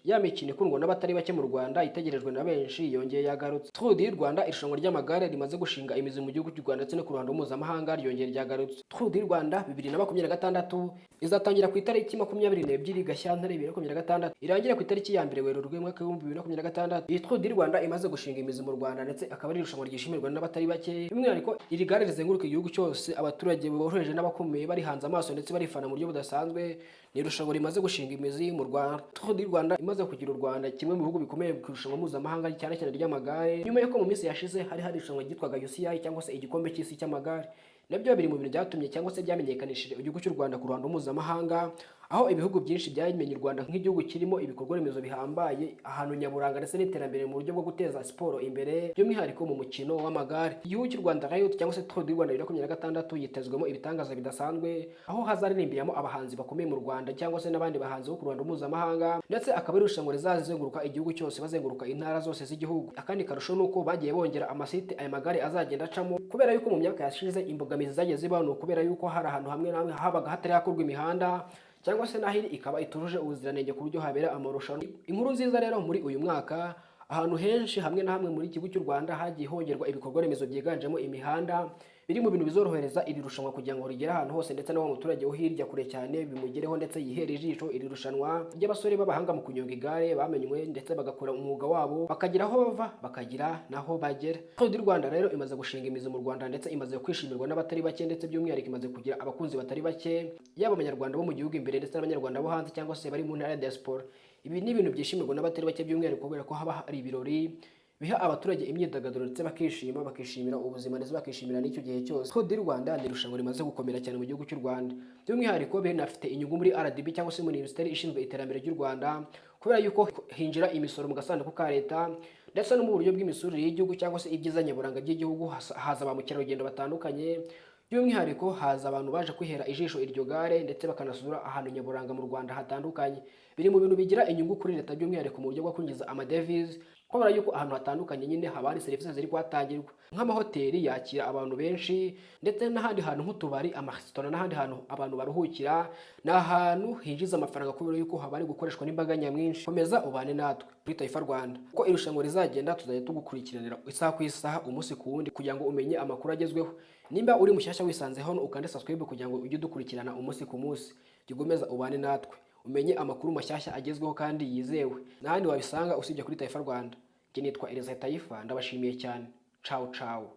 Ya mikino ikundwa n'abatari bake mu Rwanda, itegerejwe na benshi, yongeye yagarutse. Tour du Rwanda, irushanwa ry'amagare rimaze gushinga imizi mu gihugu cy'u Rwanda ndetse no ku ruhando mpuzamahanga, ryongeye ryagarutse. Tour du Rwanda 2026 izatangira ku itariki 22 Gashyantare 2026, irangire ku itariki ya 1 Werurwe mwaka w'2026. Iyi Tour du Rwanda imaze gushinga imizi mu Rwanda, ndetse akaba ari irushanwa ryishimirwa n'abatari bake. By'umwihariko iri gare rizenguruka igihugu cyose, abaturage boroheje n'abakomeye barihanze amaso ndetse barifana mu buryo budasanzwe. Ni irushanwa rimaze gushinga imizi mu Rwanda. Tour du Rwanda imaze kugira u Rwanda kimwe mu bihugu bikomeye ku irushanwa mpuzamahanga, cyane cyane ry'amagare, nyuma y'uko mu minsi yashize hari irushanwa ryitwaga UCI cyangwa se igikombe cy'isi cy'amagare. Nabyo biri mu bintu byatumye cyangwa se byamenyekanishije igihugu cy'u Rwanda ku ruhando mpuzamahanga, aho ibihugu byinshi byamenye u Rwanda nk'igihugu kirimo ibikorwa remezo bihambaye, ahantu nyaburanga, ndetse n'iterambere mu buryo bwo guteza siporo imbere, by'umwihariko mu mukino w'amagare. Igihugu cy'u Rwanda rero cyangwa se Tour du Rwanda 2026 yitezwemo ibitangaza bidasanzwe, aho hazaririmbiramo abahanzi bakomeye mu Rwanda cyangwa se n'abandi bahanzi bo ku ruhando mpuzamahanga, ndetse akaba ari irushanwa rizazenguruka igihugu cyose, bazenguruka intara zose z'igihugu. Akandi karusho ni uko bagiye bongera amasite aya magare azagenda acamo, kubera yuko mu myaka yashize imbogamizi zagiye zibaho ni ukubera yuko hari ahantu hamwe na hamwe habaga hatari hakorwa imihanda, cyangwa se n'aho iri ikaba itujuje ubuziranenge ku buryo habera amarushanwa. Inkuru nziza rero, muri uyu mwaka ahantu henshi hamwe na hamwe muri igihugu cy'u Rwanda hagiye hongerwa ibikorwa remezo byiganjemo imihanda, biri mu bintu bizorohereza iri rushanwa kugira ngo rigere ahantu hose, ndetse na wa muturage wo hirya kure cyane bimugereho, ndetse yihere ijisho iri rushanwa ry'abasore b'abahanga mu kunyonga igare, bamenywe ndetse bagakora umwuga wabo, bakagira aho bava bakagira naho bagera. Tour du Rwanda rero imaze gushinga imizi mu Rwanda, ndetse imaze kwishimirwa n'abatari bake, ndetse by'umwihariko imaze kugira abakunzi batari bake, yaba Abanyarwanda bo mu gihugu imbere ndetse n'Abanyarwanda bo hanze cyangwa se bari mu ntara ya diaspora. Ibi ni ibintu byishimirwa n'abatari bake, by'umwihariko kubera ko haba hari ibirori biha abaturage imyidagaduro, ndetse bakishima, bakishimira ubuzima, ndetse bakishimira n'icyo gihe cyose. Tour du Rwanda ni irushanwa rimaze gukomera cyane mu gihugu cy'u Rwanda. By'umwihariko binafite inyungu muri RDB cyangwa se muri Minisiteri ishinzwe iterambere ry'u Rwanda, kubera yuko hinjira imisoro mu gasanduku ka leta, ndetse no mu buryo bw'imisurire y'igihugu cyangwa se ibyiza nyaburanga by'igihugu. Haza ba mukerarugendo batandukanye, by'umwihariko haza abantu baje kwihera ijisho iryo gare, ndetse bakanasura ahantu nyaburanga mu Rwanda hatandukanye. Biri mu bintu bigira inyungu kuri leta, by'umwihariko mu buryo bwo kwinjiza amadevize, kubera yuko ahantu hatandukanye nyine haba hari serivisi ziri kuhatangirwa, nk'amahoteli yakira abantu benshi, ndetse n'ahandi hantu nk'utubari, amaresitora n'ahandi hantu abantu baruhukira. Ni ahantu hinjiza amafaranga kubera yuko haba hari gukoreshwa n'imbaga nyamwinshi. Komeza ubane natwe kuri Taifa Rwanda. Uko irushanwa rizagenda tuzajya tugukurikiranira isaha ku isaha, umunsi ku wundi, kugira ngo umenye amakuru agezweho. Nimba uri mushyashya wisanze hano, ukande subscribe kugira ngo ujye udukurikirana umunsi ku munsi. Jya ugomeza ubane natwe, umenye amakuru mashyashya agezweho kandi yizewe. N'ahandi wabisanga usibye kuri Taifa Rwanda. Njye nitwa Elisa Taifa, ndabashimiye cyane. Ciao ciao.